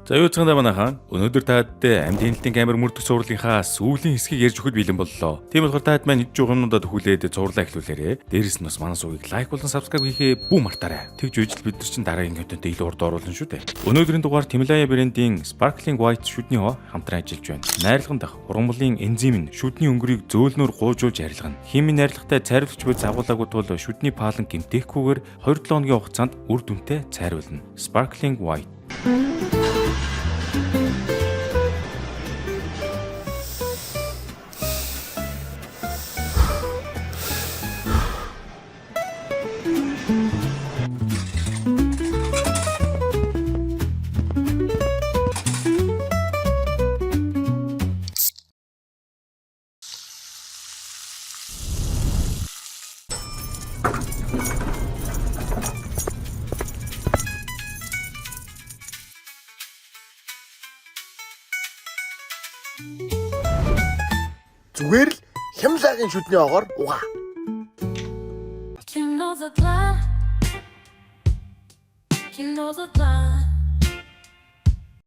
За, юу цаана манайхан, өнөөдөр таад амьд хяналтын камер мөрдөх цувралынхаа сүүлийн хэсгийг ярьж өгөхөд бэлэн боллоо. Тийм болохоор таад маань идж уух юмнуудаа төхүүлээд цувралаа эхлүүлээрэ. Дээрээс нь бас манай сувгийг like болон subscribe хийхээ бүү мартаарай. Тэгж үжил бид нар чинь дараагийн контент илүү урд оруулна шүү дээ. Өнөөдрийн дугаар Himalaya брендийн Sparkling White шүдний хоо хамтран ажиллаж байна. Найрлаган дах ургамлын энзим нь шүдний өнгөрийг зөөлнөөр гуужуулж арилгана. Химийн найрлагатай цайруулагч буй загуулаагүй тул шүдний паалан гэмтээхгүйгээр 2-7 хоногийн хугацаанд үр дүнтэй цайруулна. Sparkling White. Зүгээр л хямлагын шүдний огоор угаа. You know the plan. You know the plan.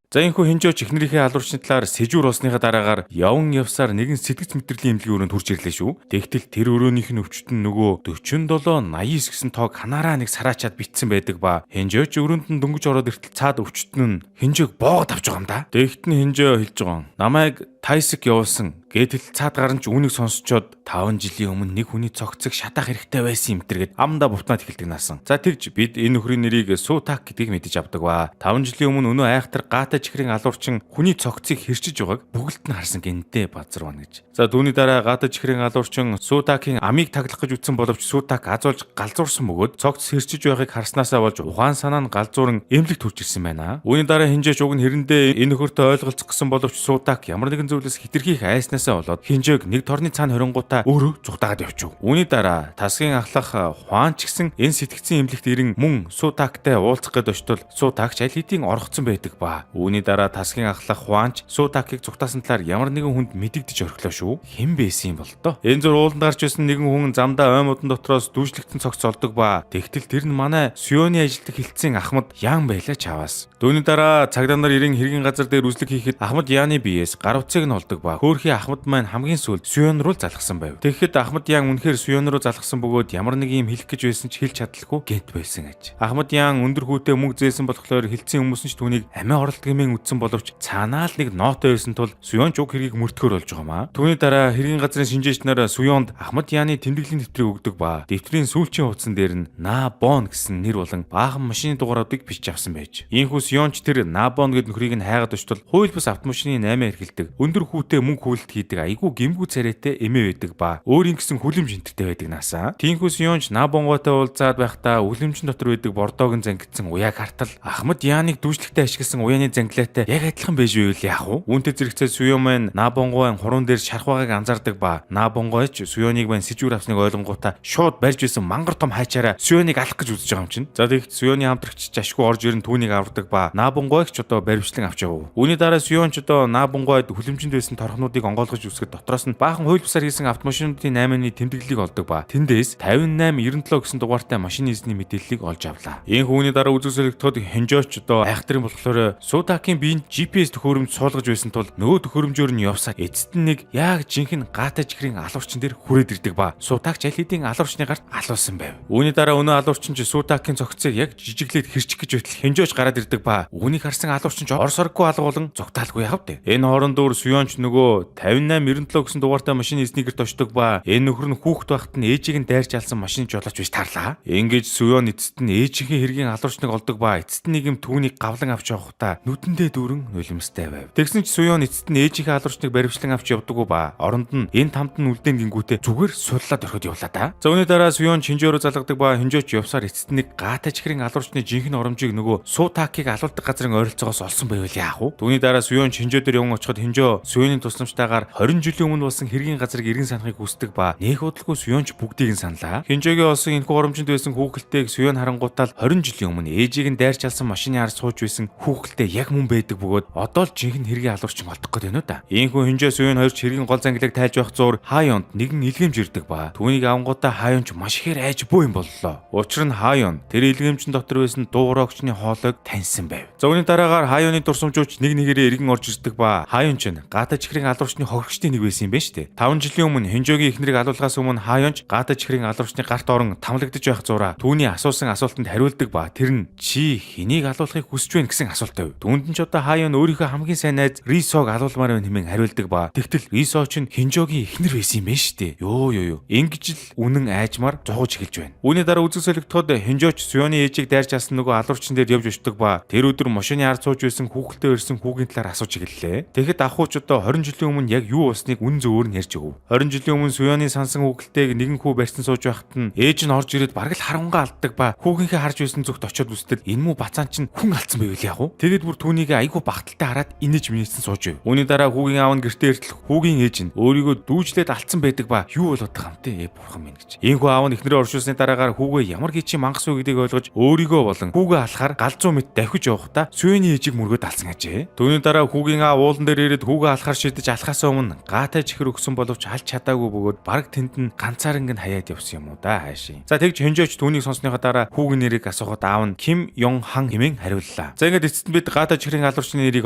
За, энэхүү хинжөөч эхнэрийнхээ алуурчны талаар сэжүүр олсныхаа дараагаар явн явсаар нэгэн сэтгэц мэдрэлийн эмнэлгийн өрөөнд хүрч ирлээ шүү. Тэгтэл тэр өрөөнийх нь өвчтөн нөгөө 47 89 гэсэн тоог ханаараа нэг сараачаад битсэн байдаг ба. Хинжөөч өрөөнд нь дөнгөж ороод иртэл цаад өвчтөн нь хинжөөг боогод авч байгаа юм да. Тэгт нь хинжөө хэлж байгаа. Намайг Тайсик явуулсан. Гэтэл цаад гарan ч үүнийг сонсчоод 5 жилийн өмнө нэг хүний цогцыг шатаах хэрэгтэй байсан юм тэргээд амдаа бутнаад эхэлдэг наасан. За, тэгж бид энэ нөхрийн нэрийг Сутак гэдгийг мэдэж авдаг ба. 5 жилийн өмнө өнөө айхтар гаатай чихрийн алуурчин хүний цогцыг хэрчиж байгааг бүгэлт нь харсан гинтээ базар байна гэж. За, түүний дараа гаатай чихрийн алуурчин Сутакийн амийг таглах гэж үтсэн боловч Сутак аз болж галзуурсан бөгөөд цогц хэрчиж байгааг харснаасаа болж ухаан санаа нь галзууран эмнэлэгт хүрч ирсэн байна. Үүний дараа хинжээч уг нь хэрэндээ энэ нөхөртөө ойлголцох гэсэн боловч Сутак ямар нэгэн зүйлээс хэтэрхий их айснаасаа болоод хинжээг нэг торны цаана хорингуудаа өөрөө зугтаагаад явчих. Үүний дараа тасгийн ахлах Хуан ч гэсэн энэ сэтгцэн эмнэлэгт ирэн мөн Сутактай уулзах гээд очтол Сутакч аль хэдийн орхоцсон байдаг ба. Үүний дараа тасгийн ахлах Хуанч Сутакийг зугтаасан талаар ямар нэгэн хүнд мэдэгдэж орхилоо шүү. Хэн байсан юм бол доо? Энэ зур ууланд гарч ирсэн нэгэн хүн замдаа ой модон дотроос дүүжлэгдсэн цогц олдог ба. Тэгтэл тэр нь манай Сюоны ажилтг хилцэн Ахмад Ян байлаа чаваас. Дүүний дараа цагдаа нар ирэн хэргийн газар дээр үзлэг хийхэд Ахмад Яны биеэс гар утсыг нь олдог ба. Хөөхий Ахмад маань хамгийн сүүлд Сюон руу залгасан байв. Тэгэхэд Ахмад Ян үнэхээр Сюон руу залгасан бөгөөд ямар нэг юм хэлэх гэж байсан ч хэлж чадалгүй гэнт байсан аж. Ахмад Ян өндөр хүүтэй мөнгө зээсэн болохоор хилцэн хүмүүс нь ч түүнийг амиа оролт гэмээн үтсэн боловч цаанаа л нэг нотой байсан тул Сюон ч уг хэргийг мөрдөхөр болж байгаа маа. Түүний дараа хэргийн газрын шинжээч нар Сюонд Ахмад Яны тэмдэглэлийн дэвтрийг өгдөг ба. Дэвтрийн сүүлчийн хуудсан дээр нь На Бон гэсэн нэр болон баахан машины дугааруудыг бичиж авсан байж. Ийхүү Сюонч тэр На Бон гэд нөхрийг нь хайгаад очтол хууль бус автомашины 8 эрхэлдэг. Өндөр хүүтэй мөнгө хүлэлт хийдэг айгүй гэмгүй царайтай эмээ байдаг ба. Өөрийн гэсэн хүлэмж энтертэй байдаг наасаа. Тийхүү Сюонч На Бонгойтой уулзаад байхдаа хүлэмжин дотор байдаг бордоог нь зангидсан уяаг хартал Ахмад Яныг дүүжлэгтэй ашигласан уяаны зангилаатай яг адилхан байж байвал яах вэ? Үүнтэй зэрэгцээ Сюон маань На Бонгойн хурун дээр шарх байгааг анзаардаг ба. На Бонгойч Сюоныг маань сэжүүр авсныг ойлгонгуудаа шууд барьж байсан мангар том хайчаараа Сюоныг алах гэж үзэж байгаа юм чинь. За, тэгт Сюоны хамтрагч ашгүй орж ирэн түүнийг авардаг ба. На Бонгойг ч одоо баривчлан авч явв. Үүний дараа Сюон ч одоо На Бонгойд хүлэмжинд байсан торхнуудыг онгойлгож үсгэд дотроос нь баахан хууль бусаар хийсэн автомашинуудын 8-ны тэмдэглэлийг олдог ба. Тэндээс 58 97 гэсэн дугаартай машины эзний мэдээллийг олж авлаа. Ийм хүүний дараа үзэг солигдоход хинжооч одоо айхтрын болохоор Сутакийн биеинд GPS төхөөрөмж суулгаж байсан тул нөгөө төхөөрөмжөөр нь явсаар эцэст нь нэг яг жинхэнэ гаатай чихрийн алуурчин дээр хүрээд ирдэг ба. Сутакч аль хэдийн алуурчны гарт алуулсан байв. Үүний дараа өнөө алуурчин ч Сутакийн цогцыг яг жижиглээд хэрчих гэж байтал хинжооч гараад ирдэг ба. Үүнийг харсан алуурчин ч ор сорггүй алгуулан зугтаалгүй явд. Энэ хооронд өөр Сюонч нөгөө 58 97 гэсэн дугаартай машины эзний гэрт очдог ба. Энэ нөхөр нь хүүхэд байхад нь ээжийг нь дайрч алсан машины жолооч биш тарлаа. Ингэж Сюон эцэст нь ээжийнхээ хэргийн алуурчныг олдог ба. Эцэст нь нэг юм түүнийг гавлан авч явахдаа нүдэндээ дүүрэн нулимстай байв. Тэгсэн ч Сюон эцэст нь ээжийнхээ алуурчныг баривчлан авч явдаггүй ба. Оронд нь энэ тамд нь үлдээн гингүүтээ зүгээр суллаад орхиод явлаа да. За, үүний дараа Сюон Чинжөө рүү залгадаг ба. Хинжөөч явсаар эцэст нь нэг гаатай чихрийн алуурчны жинхэнэ оромжийг нөгөө Сутакийг алуулдаг газрын ойролцоогоос олсон байвал яах вэ? Түүний дараа Сюон Чинжөө дээр яван очиход Хинжөө Сюоны тусламжтайгаар 20 жилийн өмнө болсон хэргийн газрыг эргэн санахыг хүсдэг ба нэх удалгүй Суёнч бүгдийг нь саналаа. Хинжогийн олсон энэхүү горомжинд байсан хүүхэлтэйг Суён харангуутаал 20 жилийн өмнө ээжийг нь дайрч алсан машины ар сууж байсан хүүхэлтэй яг мөн байдаг бөгөөд одоо л жинхэнэ хэргийн алуурчин олдох гээд байна уу да. Ийхүү Хинжоо Суён хоёрч хэргийн гол зангилаг тайлж байх зуур Хаяонд нэгэн илгээмж ирдэг ба түүнийг авангуудаа Хаяонч маш ихээр айж бүү юм боллоо. Учир нь Хаяон тэр илгээмжин дотор байсан дуугарагчны хоолойг таньсан байв. За үүний дараагаар Хаяоны дурсамжууч нэг нэгээрээ эргэн орж ирдэг ба Хаяон ч Гата чихрийн алуурчны хохирогчдын нэг байсан юм байна шүү дээ. 5 жилийн өмнө Хинжогийн эхнэрийг алуулахаас өмнө Хаяонч Гата чихрийн алуурчны гарт орон тамлагдаж байх зураа түүний асуусан асуултанд хариулдаг ба тэр нь чи хэнийг алуулахыг хүсэж байна гэсэн асуулт байв. Түүнд нь ч одоо Хаяон өөрийнхөө хамгийн сайн найз Рисог алуулмаар байна хэмээн хариулдаг ба тэгтэл Рисо ч Хинжогийн эхнэр байсан юм байна шүү дээ. Йоо ёо ёо. Ингэж л үнэн айжмаар зогож эхэлж байна. Үүний дараа үзэг солигдоход Хинжооч Суёны ээжийг дайрч алсан нөгөө алуурчин дээр явж очдог ба тэр өдөр машины ард сууж байсан хүүхэлтэй ирсэн хүүгийн талаар асууж эхэллээ. Тэгэхэд ахуйч одоо 20 жилийн өмнө яг юу болсныг үнэн зөвөөр нь ярьж өгөв. 20 жилийн өмнө Суёны сансан хүүхэлтэйг нэгэн хүү барьсан сууж байхад нь ээж нь орж ирээд бараг л харангаа алддаг ба хүүгийнхээ харж байсан зүгт очиод үзтэл энэ мүү бацаан чинь хүн алдсан байвал яг уу. Тэгээд бүр түүнийг айгүй багталтай хараад инээж минийсэн сууж байв. Үүний дараа хүүгийн аав нь гэртээ иртэл хүүгийн ээж нь өөрийгөө дүүжлээд алдсан байдаг ба юу болоод байгаа юм те бурхан минь гэж. Ийхүү аав нь эхнэрээ оршуулсны дараагаар хүүгээ ямар гिचи мангас вэ гэдгийг ойлгож өөрийгөө болон хүүгээ алахаар галзуу мэт давхиж явахдаа Суёны ээжийг мөргөөд алсан ажээ. Түүний дараа хүүгийн аав уулан дээр ирээд хүүгээ алахаар шийдэж алхаасаа өмнө гаатай чихэр өгсөн боловч алж чадаагүй бөгөөд бараг тэнд нь ганцаарнг нь хаяад явсан юм уу да хаашийн. За тэгж Хинжооч түүнийг сонссныхоо дараа хүүгийн нэрийг асуухад аав нь Ким Йон Хан хэмээн хариуллаа. За ингээд эцэст нь бид гаатай чихрийн алуурчны нэрийг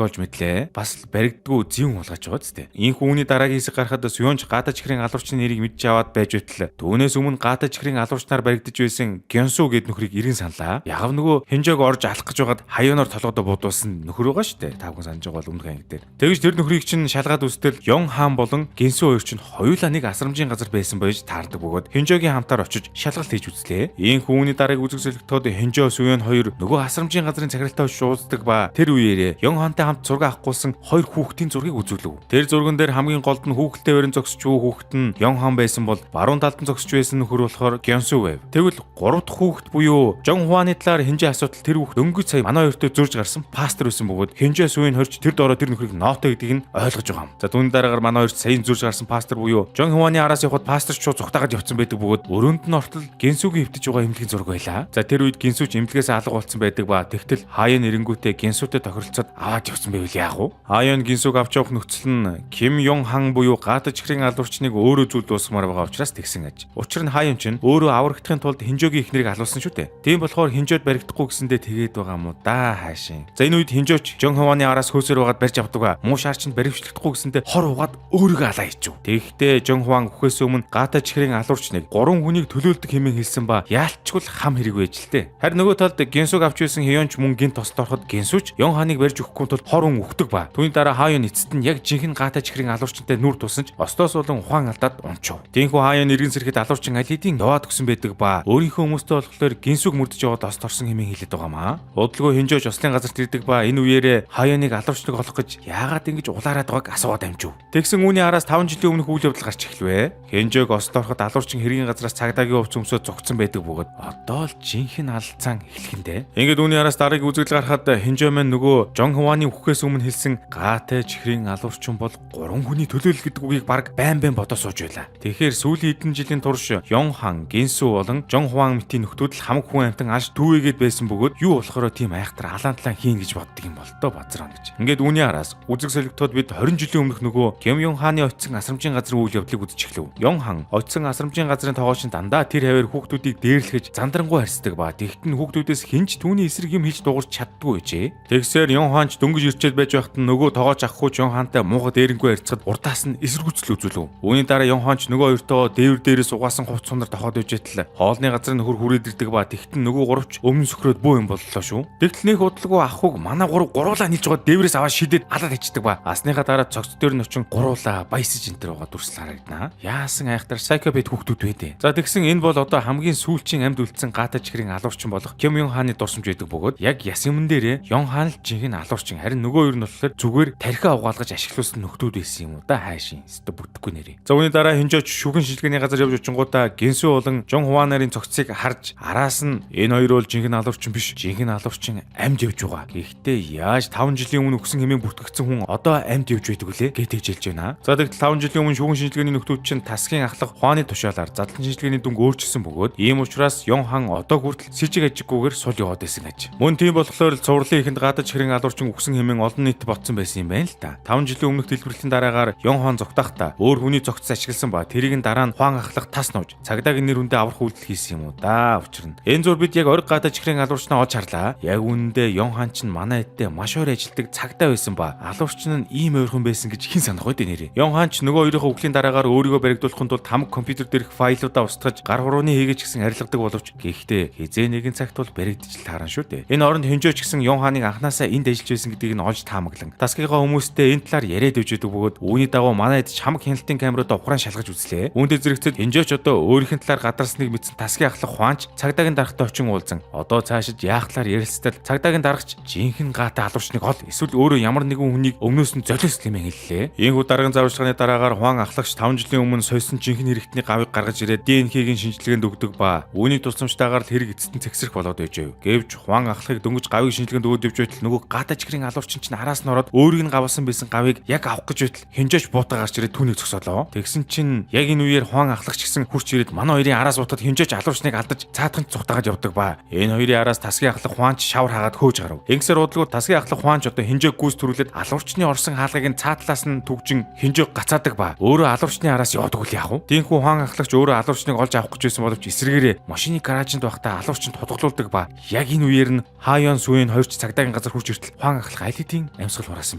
олж мэдлээ. Бас л баригддаггүй зэвэн хулгайч байгаа зү. Ийхүү үүний дараагийн хэсэг гарахад Суёнч гаатай чихрийн алуурчны нэрийг мэдж аваад байж байтал түүнээс өмнө гаатай чихрийн алуурчнаар баригдаж байсан Гёнсу гэд нөхрийг эргэн саналаа. Яг нөгөө Хинжоог орж алах гэж байгаад хаяоноор толгойдоо буудуулсан нөхөр байгаа шүү дээ. Та бүхэн санаж байгаа бол өмнөх анги дээр. Тэгж тэр нөхрийг чинь шалгаад үзтэл Йон Хаан болон Гинсу хоёр чинь хоёулаа нэг асрамжийн газар байсан байж таардаг бөгөөд Хинжогийн хамтаар очиж шалгалт хийж үзлээ. Ийхүү үүний дарааг үзэг солигдоход Хинжоо Суён хоёр нөгөө асрамжийн газрын захиралтай очиж уулздаг ба тэр үеэрээ Йон Хаантай хамт зураг авахгүйсэн хоёр хүүхдийн зургийг үзүүлв. Тэр зурган дээр хамгийн голд нь хүүхэлтэй барин зогсож буй хүүхэд нь Йон Хаан байсан бол баруун талд нь зогсож байсан нөхөр болохоор Гёнсу байв. Тэгвэл гурав дахь хүүхэд буюу Жон Хуаны талаар Хинжээ асуудал тэр хүүхэд дөнгөж сая манай хоёртой зөрж гарсан пастор байсан бөгөөд Хинжээ Суён хорч тэр дороо тэр нөхрийг нотой гэдгийг нь ойлгож байгаа юм. За түүний дараагаар манай хоёрт саяын зөрж гарсан пастор буюу Жон Хуаны араас явхад пастор ч шууд зугтаагаад явцсан байдаг бөгөөд өрөөнд нь ортол Гэнсүгийн хэвтэж байгаа эмнэлгийн зураг байлаа. За тэр үед Гэнсүч эмнэлгээс алга болсон байдаг ба тэгтэл Хаян эренгүүтээ Гэнсүтэй тохиролцоод аваад явцсан байвал яах вэ? Хаян Гэнсүг авч явах нөхцөл нь Ким Йон Хан буюу Гата чихрийн алуурчныг өөрөө зүйл дуусгамаар байгаа учраас тэгсэн аж. Учир нь Хаян чинь өөрөө аврагдахын тулд Хинжоогийн эхнэрийг алуулсан шүү дээ. Тийм болохоор Хинжоод баригдахгүй гэсэндээ тэгээд байгаа юм уу да хаашийн. За энэ үед Хинжооч Жон Хованы араас хөөсөр байгаад барьж авдаг. Муу шаарчинд баривчлагдахгүй гэсэндээ хор угаад өөрийгөө алаа хийчихв. Тэгэхдээ Жон Хуан үхээс өмнө Гата чихрийн алуурчныг гурван хүнийг төлөөлдөг хэмээн хэлсэн ба яалтчгүй хам хэрэг байж л тээ. Харин нөгөө талд Гэнсүг авч байсан Хёнч мөн гинт тослд ороход Гэнсүч Йон ханыг барьж өгөхгүй тул хор хүн үхдэг ба. Түүний дараа Хаян эцэст нь яг жинхэнэ Гата чихрийн алуурчтай нүр тусан ч остоос болон ухаан алдаад унчив. Тиймээс Хаян эргэн сэрэхэд алуурчин аль хэдийн яваад өгсөн байдаг ба өөрийнхөө хүмүүстэй болохоор Гэнсүг мөрдөж яваад ост орсон хэмээн хэлээд байгаа маа. Удалгүй Хинжооч ослын газарт ирдэг ба энэ үеэрээ Хаяныг алуурчныг олох гэж яагаад ингэж улаарад байгааг асууад амжив. Тэгсэн үүний араас 5 жилийн өмнөх үйл явдал гарч эхлэв. Хинжоог ослд ороход алуурчин хэргийн газраас цагдаагийн хувц өмсөөд зугтсан байдаг бөгөөд одоо л жинхэнэ алцаан эхлэхэндээ. Ингээд үүний араас дараагийн үзэгдэл гарахад Хинжоо маань нөгөө Жон Хваны үхэхээс өмнө хэлсэн гаатай чихрийн алуурчин бол гурван хүний төлөөлөл гэдэг үгийг баг байн байн бодоо сууж байлаа. Тэгэхээр сүүлийн хэдэн жилийн турш Йон Хан, Гинсу болон Жон Хван мэтийн нөхдүүд л хамаг хүн амьтан алж дүүгээгээд байсан бөгөөд юу болохоро тийм айхтар алаан талаан хийн гэж боддог юм бол доо базраа гэж. Ингээд үүний араас үзэг солигдоход бид 20 жилийн өмнөх нөгөө Ким Йон Хааны очисон асрамжийн газрын үйл явдлыг үзэж эхлэв. Йон Хан очисон асрамжийн газрын тогооч нь дандаа тэр хаваар хүүхдүүдийг дээрлэхэж зандрангуй харьцдаг ба тэгт нь хүүхдүүдээс хэн ч түүний эсрэг юм хэлж дуурч чаддгүй байжээ. Тэгсээр Йон Хан ч дөнгөж ирчээд байж байхад нь нөгөө тогооч ах хүүч Йон Хантай муухай дээрэнгүй харьцахад урдаас нь эсэргүүцэл үзүүлв. Үүний дараа Йон Хан ч нөгөө хоёртойгоо дээвэр дээрээс угаасан хувц сунар тохоод ижээ тэл хоолны газрын нөхөр хүрээд ирдэг ба тэгт нь нөгөө гуравч өмнө сөхрөөд бүү юм боллоо шүү. Тэгтэл нэх удалгүй ах хүүг манай гурав гуруулаа нийлж байгаа дээврээс аваад шидээд алаад хийчдэг ба. Асныхаа дараа цогц дээр нь очин гуруулаа баясаж энэ төр байгаа дүрсэл харагдана. Яасан айхтар psychopath хүүхдүүд вэ дээ. За тэгсэн энэ бол одоо хамгийн сүүлчийн амьд үлдсэн гата чихрийн алуурчин болох Ким Йон Хааны дурсамж байдаг бөгөөд яг яс юмн дээрээ Йон Хаан л жинхэнэ алуурчин харин нөгөө хоёр нь болохоор зүгээр тархиа угаалгаж ашиглуулсан нөхдүүд байсан юм уу да хаашийн. Өстө бүтэхгүй нэрээ. За үүний дараа Хинжооч шүгэн шилжгээний газар явж очингуудаа Гэнсү болон Жон Хуан нарын цогцыг харж араас нь энэ хоёр бол жинхэнэ алуурчин биш. Жинхэнэ алуурчин амьд явж байгаа. Гэхдээ яаж 5 жилийн өмнө өгсөн хэмээн бүртгэгдсэн хүн одоо амьд явж байдаг вүлээ гэж тэгж гэж хэлж байна. За, тэгтэл 5 жилийн өмнө шүүгэн шинжилгээний нөхдүүд чинь тасгийн ахлах Хуаны тушаалаар задлан шинжилгээний дүнг өөрчилсөн бөгөөд ийм учраас Йон Хан одоо хүртэл сэжиг ажиггүйгээр сул яваад байсан гэж. Мөн тийм болохоор л цувралын эхэнд гадаж хэрэн алуурчин үхсэн хэмээн олон нийт ботсон байсан юм байна л да. 5 жилийн өмнөх дэлбэрлэлийн дараагаар Йон Хан зугтахдаа өөр хүний зогтс ашигласан ба тэрийг нь дараа нь Хуан ахлах тас нууж цагдаагийн нэр хүндээ аврах үйлдэл хийсэн юм уу да учир нь. Энэ зур бид яг ориг гадаж хэрэн алуурчнаа олж харлаа. Яг үнэндээ Йон Хан чинь манай эдтэй маш ойр ажилдаг цагдаа байсан ба алуурчин нь ийм ойрхон байсан гэж хэн санах вэ нэрээ. Йон Хан ч нөгөө хоёрын үхлийн дараагаар өөрийгөө баригдуулахын тулд хамаг компьютер дээрх файлуудаа устгаж гар хурууны хийгээч гэсэн арилгадаг боловч гэхдээ хизээ нэгэн цагт бол баригдаж л тааран шүү дээ. Энэ оронд Хинжөө ч гэсэн Йон Ханыг анханасаа энд ажиллаж байсан гэдгийг нь олж таамаглан тасгийнхаа хүмүүстэй энэ талаар яриад явж байдаг бөгөөд үүний дагуу манай эд хамаг хяналтын камеруудаа ухраан шалгаж үзлээ. Үүнтэй зэрэгцэд Хинжөөч одоо өөрийнх нь талаар гадарсныг мэдсэн тасгийн ахлах Хуанч цагдаагийн даргатай очин уулзан одоо цаашид яах талаар ярилцтал цагдаагийн даргач жинхэнэ гаатай алуурчныг ол эсвэл өөрөө ямар нэгэн хүнийг өмнөөс нь золиос хэмээн хэллээ. Иймхүү дарган зааварчилгааны дараагаар Хуан ахлагч 5 жилийн өмнө сольсон жинхэнэ хэрэгтний гавыг гаргаж ирээд ДНХ-гийн шинжилгээнд өгдөг ба үүний тусламжтайгаар л хэрэг эцэст нь цэгцрэх болоод байжээ. Гэвч Хуан ахлахыг дөнгөж гавыг шинжилгээнд өгөөд явж байтал нөгөө гадаа чихрийн алуурчин чинь араас нь ороод өөрийг нь гавсан байсан гавыг яг авах гэж байтал Хинжээч буутаа гарч ирээд түүнийг зогсоолоо. Тэгсэн чинь яг энэ үеэр Хуан ахлагч гэсэн хурч ирээд манай хоёрын араас утад Хинжээч алуурчныг алдаж цаадхан цухтаагаад явдаг ба. Энэ хоёрын араас тасгийн ахлах Хуанч шавар хагаад хөөж гарав. Ингэсээр удалгүй тасгийн ахлах Хуанч одоо Хинжээг гүйс төрүүлээд алуурчны орсон хаалгыг нь цаатлаас нь түгжин Хинжээг гацаадаг ба. Өөрөө алуурчны араас явдаг үл яах вэ? Тиймхүү Хуан ахлагч өөрөө алуурчныг олж авах гэж байсан боловч эсрэгээрээ машины гаражинд байхдаа алуурчинд хутгалуулдаг ба. Яг энэ үеэр нь Хайон Сүэн хоёрч цагдаагийн газар хурж иртэл Хуан ахлах аль хэдийн амьсгал хураасан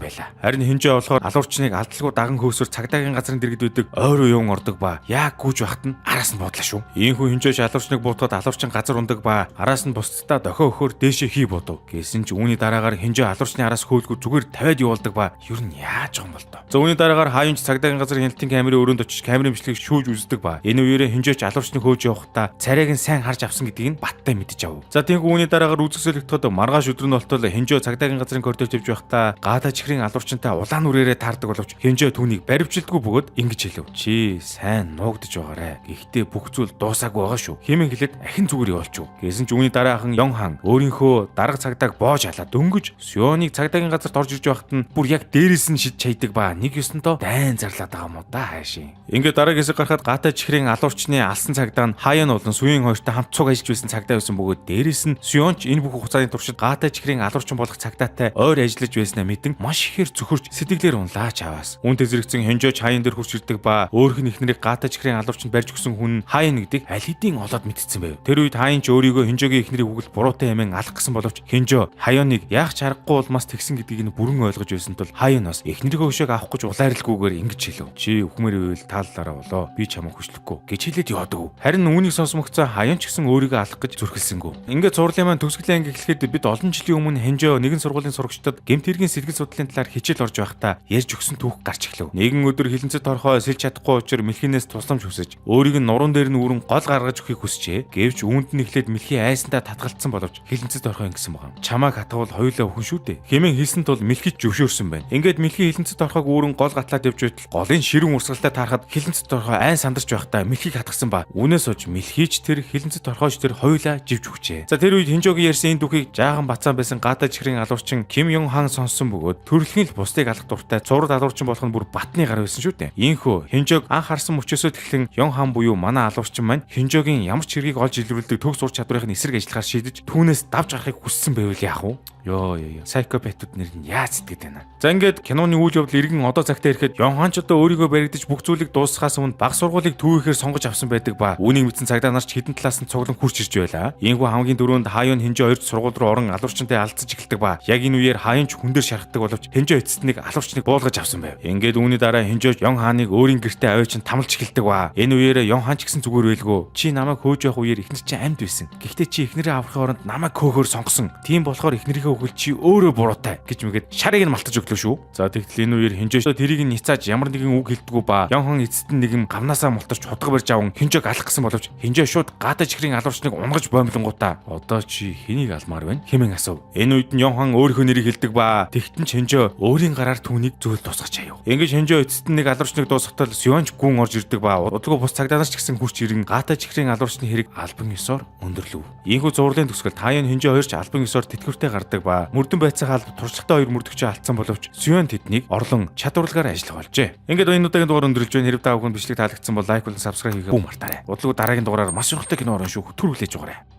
байлаа. Харин Хинжээ болохоор алуурчныг алдалгүй даган хөөсөр цагдаагийн газрын дэргэд байдаг ойр уян ордог ба. Яг гүйж байхад нь араас нь буудлаа шүү. Иймхүү Хинжээч алуурчныг буутгаад алуурчин газар ундаг ба араас нь бусдаа дохио өхөр дээшээ хий бодов. Гэсэн ч үүний дараагаар Хинжээ алуурчны араас хөөлгүй зүгээр тавиад явуулдаг ба ер нь яаж байгаа юм бол доо. За, үүний дараагаар Хаюнч цагдаагийн газар хяналтын камерын өрөөнд очиж камерын бичлэгийг шүүж үздэг ба энэ үеэрээ Хинжээч алуурчныг хөөж явахдаа царайг нь сайн харж авсан гэдгийг нь баттай мэдэж ав. За, тиймгүй үүний дараагаар үзэг солигдоход маргааш өдөр нь болтол Хинжээ цагдаагийн газрын коридорт явж байхдаа гадаа чихрийн алуурчинтай улаан нүрээрээ таардаг боловч Хинжээ түүнийг баривчилдаггүй бөгөөд ингэж хэлв. "Чи сайн нуугдаж байгаарэ. Гэхдээ бүх зүйл дуусаагүй байгаа шүү." Хэмээн хэлээд ахин зүгээр явуулчих. Гэсэн ч үүний дараахан Йон Хан өөрийнхөө дарга цагдааг боож халаад дөнгөж Сюоныг цагдаагийн газарт орж ирж байхад нь бүр яг дээрээс нь шид чайдаг ба нэг ёсондоо дайн зарлаад байгаа юм уу да хаашийн. Ингээд дараагийн хэсэг гарахад гадаа чихрийн алуурчны алсан цагдаа нь Хаян болон Суийн хоёртой хамт цуг ажиллаж байсан цагдаа байсан бөгөөд дээрээс нь Сюонч энэ бүх хугацааны туршид гадаа чихрийн алуурчин болох цагдаатай ойр ажиллаж байснаа мэдэн маш ихээр цөхөрч сэтгэлээр унлаа чаваас. Үүнтэй зэрэгцэн Хинжооч Хаян дээр хурч ирдэг ба өөрөх нь эхнэрийг гадаа чихрийн алуурчинд барьж өгсөн хүн нь Хаян гэдгийг аль хэдийн олоод мэдсэн байв. Тэр үед Хаян ч өөрийгөө Хинжоогийн эхнэрийг үгэл буруутай хэмээн алах гэсэн боловч Хинжоо Хаяоныг яах ч аргагүй улмаас тэгсэн гэдгийг нь бүрэн ойлгож байсан тул Хаян бас эхнэрийнхээ хөшөөг авах гэж улайрлгүйгээр ингэж хэлв. "Чи үхмээр байвал тааллаараа болоо. Би чамайг хүчлэхгүй" гэж хэлээд яваадаг. Харин үүнийг сонсмогцоо Хаян ч гэсэн өөрийгөө алах гэж зүрхэлсэнгүү. Ингээд цувралын маань төгсгөлийн анги эхлэхэд бид олон жилийн өмнө Хинжоо нэгэн сургуулийн сурагчдад гэмт хэргийн сэтгэл судлалын талаар хичээл орж байхдаа ярьж өгсөн түүх гарч эхлэв. Нэгэн өдөр хилэнцэд торхой сэлж чадахгүй учир мэлхинээс тусламж хүсэж өөрийг нь нуруунд дээр нь үүрэн гол гаргаж өгөхийг хүсжээ. Гэвч үүнд нь эхлээд мэлхий айсандаа татгалцсан боловч хилэнцэд торхой ингэсэн байгаа. "Чамааг хатгавал хоёулаа өхөн шүү дээ" хэмээн хэлсэн тул мэлхий зөвшөөрсөн байна. Ингээд мэлхий хилэнцэд торхойг үүрэн гол гатлаад явж байтал голын ширүүн урсгалтай таарахад хилэнцэд торхой айн сандарч байхдаа мэлхийг хатгсан ба үүнээс хойш мэлхийч тэр хилэнцэд торхойч тэр хоёулаа живж өгчээ. За, тэр үед Хинжоогийн ярьсан энэ түүхийг жаахан бацаан байсан гадаа чихрийн алуурчин Ким Йон Хан сонссон бөгөөд төрөлхийн л бусдыг алах дуртай цуврал алуурчин болох нь бүр батны гар байсан шүү дээ. Иймхүү Хинжоог анх харсан мөчөөсөө тэглэн Йон Хан буюу манай алуурчин маань Хинжоогийн ямар ч хэргийг олж илрүүлдэг төгс ур чадварын эсрэг ажиллахаар шийдэж түүнээс давж гарахыг хүссэн байвал яах вэ? Йоо ёо ёо. Psychopath ууд нэр нь яаж сэтгэд байна. За, ингээд киноны үйл явдал эргэн одоо цагтаа ирэхэд Йон Хан ч одоо өөрийгөө баригдаж бүх зүйлийг дуусгахаас өмнө баг сургуулийг төвийнхээр сонгож авсан байдаг ба үүнийг мэдсэн цагдаа нар ч хэдэн талаас нь цуглан хурч ирж байлаа. Иймхүү хамгийн түрүүнд Хаюн Хинжээ хоёрт сургууль руу орон алуурчинтай алдсаж эхэлдэг ба яг энэ үеэр Хаюн ч хүн дээр шархдаг боловч Хинжээ эцэст нэг алуурчныг буулгаж авсан байв. Ингээд үүний дараа Хинжээ Йон Ханыг өөрийн гэртээ аваачин тамалж эхэлдэг ба энэ үеэрээ Йон Хан ч гэсэн зүгээр байлгүй. "Чи намайг хөөж явах үеэр эхнэр чинь амьд байсан. Гэхдээ чи эхнэрээ аврахын оронд намайг хөөхөөр сонгосон. Тийм болохоор эхнэрийнхээ үхэл чи өөрөө буруутай" гэж мэгээд шарыг нь малтаж өглөө шүү. За, тэгтэл энэ үеэр Хинжээ тэрийг нь ницааж ямар нэгэн үг хэлдэггүй ба Йон Хан эцэст нь нэгэн гавнаасаа мултарч хутга барьж аван Хинжээг алах гэсэн боловч Хинжээ шууд гадаа чихрийн алуурчныг унгаж боомлонгуудаа "Одоо чи хэнийг алмаар байна?" хэмээн асуув. Энэ үед нь Йон Хан өөрийнхөө нэрийг хэлдэг ба тэгтэн ч Хинжээ өөрийн гараар түүнийг зөөл тусгаж аяв. Ингэж Хинжээ эцэст нь нэг алуурчныг дуусгахтал Сюанч гүн орж ирдэг ба удалгүй бус цагдаа нар ч гэсэн хурч ирэн гадаа чихрийн алуурчны хэрэг албан ёсоор өндөрлөв. Иймхүү цувралын төгсгөл Таян Хинжээ хоёр ч албан ёсоор тэтгэвртэй гардаг ба мөрдөн байцаах алба туршлагатай хоёр мөрдөгчөө алдсан боловч Сюан тэднийг орлон чадах урлагаар ажиллах болжээ. Ингээд энэ удаагийн дугаар өндөрлөж байна. Хэрв та бүхэн бичлэг таалагдсан бол like болон subscribe хийхээ бүү мартаарай. Удалгүй дараагийн дугаараар маш сонирхолтой кино орно шүү. Түр хүлээж байгаарай.